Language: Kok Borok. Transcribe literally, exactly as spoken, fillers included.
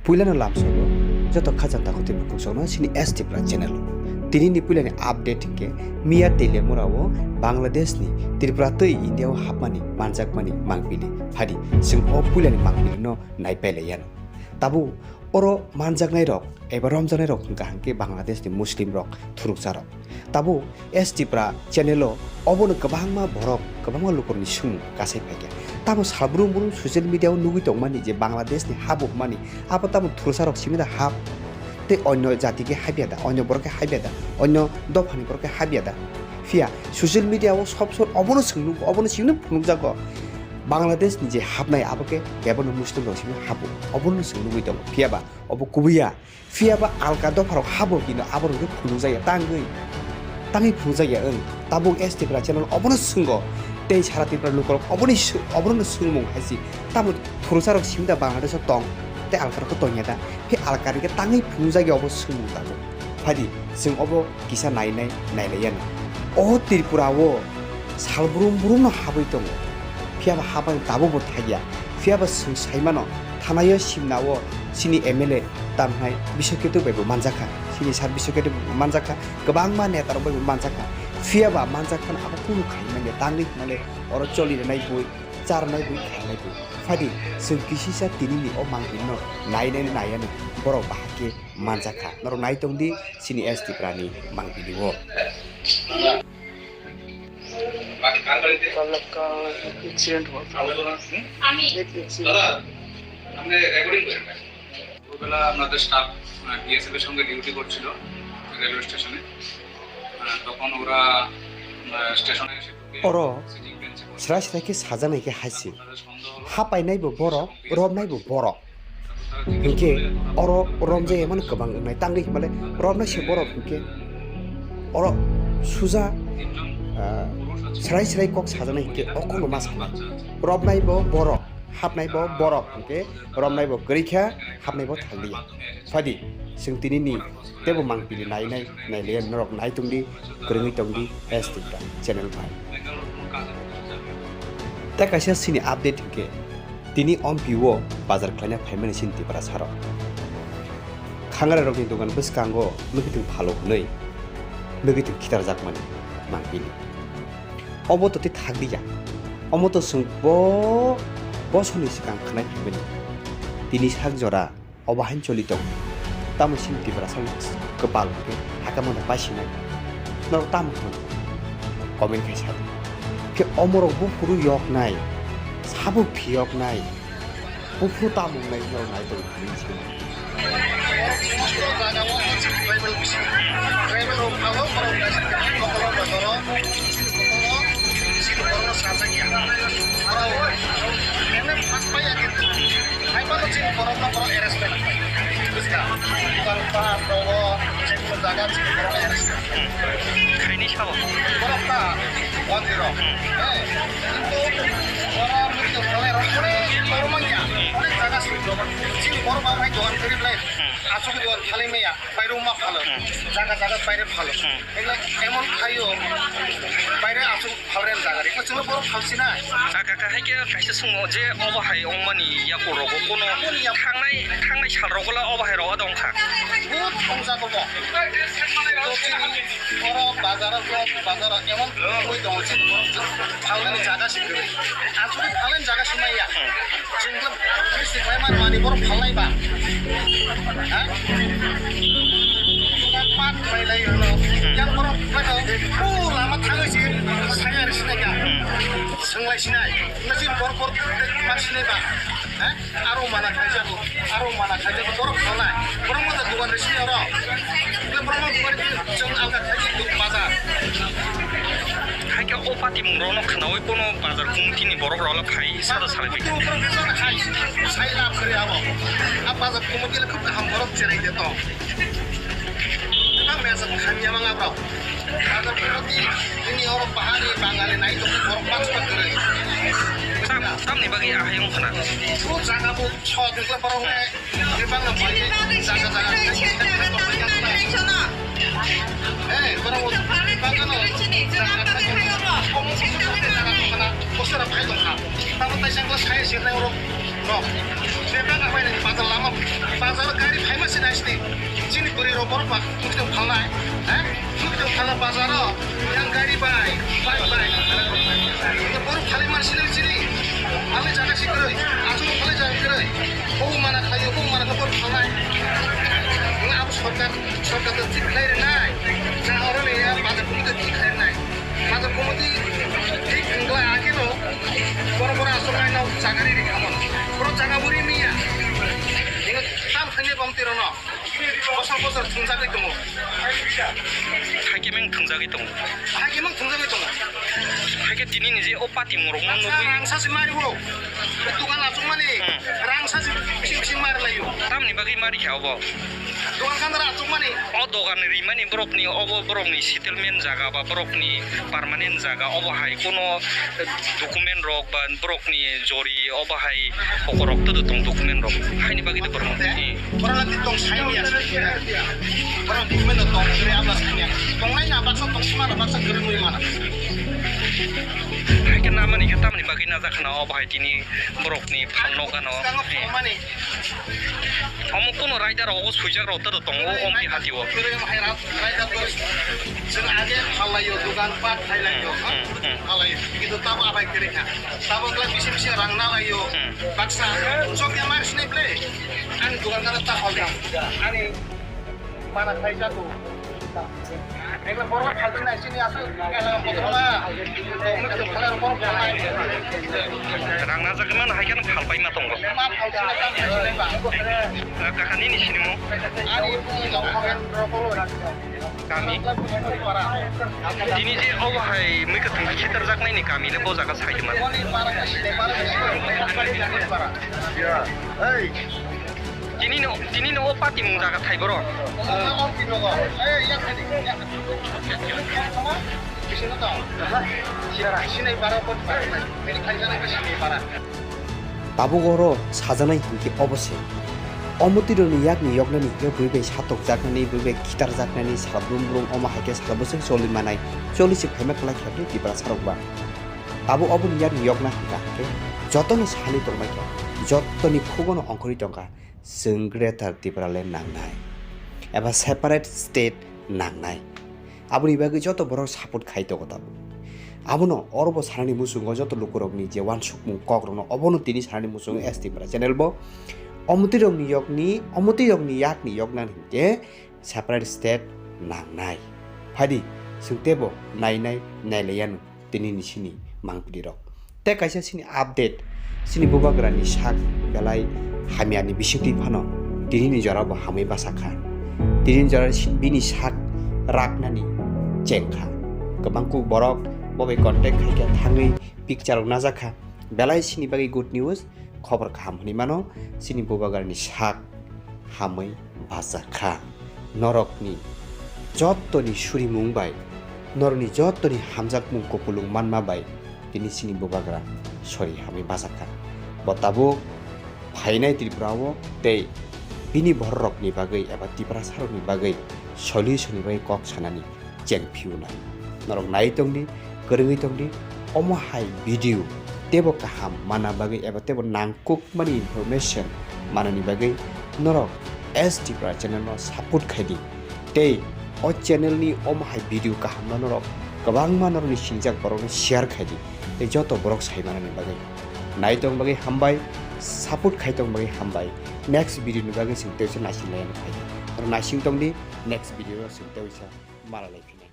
Puilano lamsogo joto khajang takhuk tei bukhuk sokno chini S T Pra channel o. Tini ni puilani update hinkhe miya Teliamura o Bangladesh ni Tripura tei India o hapmani manjakmani mangpili. Phadi chwng o puilani mangpili no naipailaiya no. Tabuk oro manjaknai rok eba romjaknai rok hwnkha hinkhe Bangladesh ni Muslim rok, thuruksa rok. Tabuk S T Pra channel o obono kwbangma borok, kwbangma lukurokni swngmung kasai phaikha. Tamo salbrum brum social media o nugwi tongmani je Bangladesh ni habo hwnmani, abo tamo thursa rok simi da hap tei onyo jati khe habya da, onyo borok khe habya da, onyo dopha ni borok khe habya da. Phiya social media o sob sob obono swng nugo, obono swngno phunukjago. Bangladesh ni je hapnai abo khe kebono Muslim rok simi habo, obono swng nugwi tongo. Phiya ba obo kubui ya. Phiya ba alka dopharok habo hino aborok khe phunukjakya tangwi. Tangwi phunukjakya wng. Tabuk S T Pra channel obono swnggo. Tei sara Tripura lukurok oboni sw-, obono swngmung hai si. Tamo thurusarok simi da Bangladesh o tong. Tei alkarok khe tongya da. Phi alkar khe tangwi phunukjakya obo swngmung tabuk. Phadi chwng obo kisa nainai nailaiya no. O Tripura o salbrum brum no habwi tongo. Phiya ba habani tabuk bo thakya. Phiya ba chwng saimano, thanai o simna o chini M L A tamhai Biswaketu bai bo manjakha. Chini sir Biswaketu bai bo manjakha. Kwbangma neta rok bai bo manjakha. Phiya ba manjak phano abo kunu khai manya tangwi hwnmale oro choli rwnai bui, cha rwnai bui, kha rwnai bui. Phadi chwng kisisa tini ni o mangpili no nainai naiya no borok bahai khe manjakha. Norok nai tong di chini S T Pra ni mangpili o. कल का एक्सीडेंट हुआ था। एक एक्सीडेंट। ভোরবেলা আমাদের staff BSF এর সঙ্গে ডিউটি করছিল রেলওয়ে স্টেশনে। আহ, তখন ওরা আহ, স্টেশনে এসে ঢুকে Oro সিটিং বেঞ্চে বসে srai srai khe sajaknai khe hai se. তাদের সন্দেহ হলো Hapainai bo borok, romnai bo borok. Hinkhe oro romjak emano kwbang wngnai tangwi hinmale romnai se borok hinkhe oro suja, ah, srai srai kok sajaknai hinkhe o kokno ma sanai. Romnai bo borok, hapnai bo borok hinkhe romnai bo kwrwi kha, hapnai bo thanglia. Phadi chwng tini ni teibo mangpili nainai nailaiya norok nai tongdi, kwrwngwi tongdi S T Pra channel bai. Tei kaisa chini update hinkhe tini ompi o bazar khlaina phaimani chini Tipra sarok. Khangarai rokni dogan bwskango mwkhitwng phalo hwnwi mwkhitwng khitarjakmani mangpili. Obo to tei thakliya. Omo to chwng bo bosoni swkang khnai phaimani. Tini sak jora obo haino choli tongo. Tamo chini Tiprasa kwpal hwnkhe hakamano paisinai. Norok tamo hwn? Comment khai sadi. Khe omorok buphuru yoknai, sabo phiyoknai, buphuru tamo wngnai norok nai tongo hinwi sino. Hai, pano chini borok no borok arrest khlai nang bai. Buji kha? Dukan, pahar, nogo, jekunu jaga chini borok no arrest khlai. Hmm. Khaini sabo? Borok ta, bondhi rok. Hmm. Eh, kintu oro mukti khlai rok onek borok manya, onek jaga sini borok. Chini borok ba hai dogan kwrwi lai. Hmm. Aswk dogan khalai maya, bairo ma phalo. Hmm. Jaga jaga baire phalo. Hmm. Emon khaio, baire aswk Phalren jaga ri, chwngno borok phalsinai. Jaga kahai khe kaisa swngo je obo hai wngmani yakur rogo kono thangnai, thangnai sal rogo la obo hai rogo dong kha. Bhut thongjago bo. To chini oro bazar o, bazar o emon koi tongo chini borok phalnani jaga simi. Aswk phalnani jaga simi ya. Chwng khe bisi khlai man mani borok phalnai ba. Ha? Dukan pan khlai lai hwno. Yang borok khlai o lama thangwi se saya ri sinai ka. Swnglai sinai. Nasi borok borok ma sinai ba. Ha? Aro mana khaijak, aro mana khaijak borok phalnai. Borok ma dukan ri sinai oro. Borok ma dukan ri chwng alga khaijak bazar. Hai khe o patimung rokno khnaui bono bazar committee ni borok rok phai sada salai phai. Borok rok rwjak hai, sai lab kari abo. A bazar committee le khub kaham borok cherai de tong. Ba mesa khanya mang abrok. Bazar committee ini oro bahari Bangali nai to borok bangsa kari. Tam, tamni bagwi ahai wng khna. Bo jaga bo so dikla borok ne. Chini bwrwi rok borok ba tong phalnai, ha? Tong phalna bazaro yang gari bai, bike bai. Borok phalai mar sini chini. Phalai jaga si kwrwi, asuk phalai jaga kwrwi. Bo mana khayo, bo mana khayo borok phalnai. Nga abo sorkar, sorkar to thik khlai rwnai. Na oro le ya bazar komiti thik khlai rwnai. Bazar komiti thik wngla akhe no. Borok borok asuk mai no jaga ri ri khamon. Borok jaga buri miya. Ino tam khani bom tiro no. Bosor bosor thwngjagwi tongo. Haikhe meng thwngjagwi tongo. Haikhe meng thwngjagwi tongo. Haikhe tini ni je o pati morok no nugwi. Rang sasi mari bo. Dukan achukmani. Hmm. Rang sasi bising bising mari layo. Tamni bagwi mari kha obo? Dukan kandar achukmani. O dogan rimani borokni, obo borokni settlement jaga ba borokni permanent jaga, obo hai kono document rok ba borokni jori obo hai hokorok todo tong document rok. Haini bagwi to borok. Borok lati tong saini ya. Borok document tong kre abla saini ya. Tongnai na baksa tong sima na baksa kre mui mana. Hai ke namani ke tamni bagwi na jakna obo hai tini borokni phalno gano. Tongmani. Omo kono rider rogo swijak rok ta tongo, om ti hati o. Chwng age phalai o, dukan pat khailai o, hmm, hmm, hmm, phalai o. Kintu tamo abai kwrwi kha. Tamo kla bisi bisi rang na lai o. Hmm. Baksa, sok ya mar sinai ple. Ani dukan kana ta hol jam. Ani mana khai jago. Rang najagwi mano hai kheno phalpai ma tongo. Kakha nini sinimung? Kami. Tini je obo hai mui kwthwng khitarjaknaini kami le bo jaga sai ma. Tini no, tini no o pati mung jaga thai boro. Tabuk oro sajaknai hinkhe obo se. Omo twi rokni yakni yoknani hinkhe bui bai satokjaknani, bui bai khitarjaknani, sal brum brum omo hai khe sal bwswk choli manai, choli se phaima kwlai khe Tiprasa rok ba. Tabuk oboni yakni yokna hwnkha hinkhe jotono sani tongbai kha, jotoni khugono ongkhorwi tongkha. Chwng Greater Tipraland nangnai eba separate state nangnai. Aboni bagwi joto borok support khai tongo tabuk. Abono orobo sanani muchungo joto lukurokni je uansukmung kokrokno obono tini sanani muchungo S T Para channel bo omotwirokni yokni, omotwirokni yakni yoknani hinkhe separate state nangnai. Phaidi chwng teibo nainai, nailaiyanu. Tini ni sini mangpili rok. Tei kaisa sini update, sini bubagrani sak belai hamyani bisingtwi phano tini ni jora bo hamwi basa kha. Tini ni jora si-, bini sak raknani cheng kha. Kwbang kuk borok bo bai contact khai khe thangwi picture rok najak kha. Belai sini bagwi good news, khobor kaham hwnwi mano, sini bubagrani sak hamwi basa kha. Norokni jottoni surimung bai, norokni jottoni hamjakmung kupulung manma bai, tini sini bubagra sori hamwi basa kha. Bo tabuk phainai Tripura o tei bini bororokni bagwi eba Tiprasarokni bagwi solution ni bagwi kok sanani cheng phiunai. Norok nai tongdi, kwrwngwi tongdi, omo hai video teibo kaham mana bagwi eba teibo nangkukmani information manani bagwi norok S T Para channel no support khaidi. Tei o channel ni omo hai video kaham no norok kwbangma norokni sinijak borok no share khaidi. Tei joto borok sai manani bagwi. Nai tong bagwi hambai, support khai tong bagwi hambai. Next video ni bagwi chwng tei se naising lai phai. Norok naising tongdi, next video o chwng tei se mala lai phai.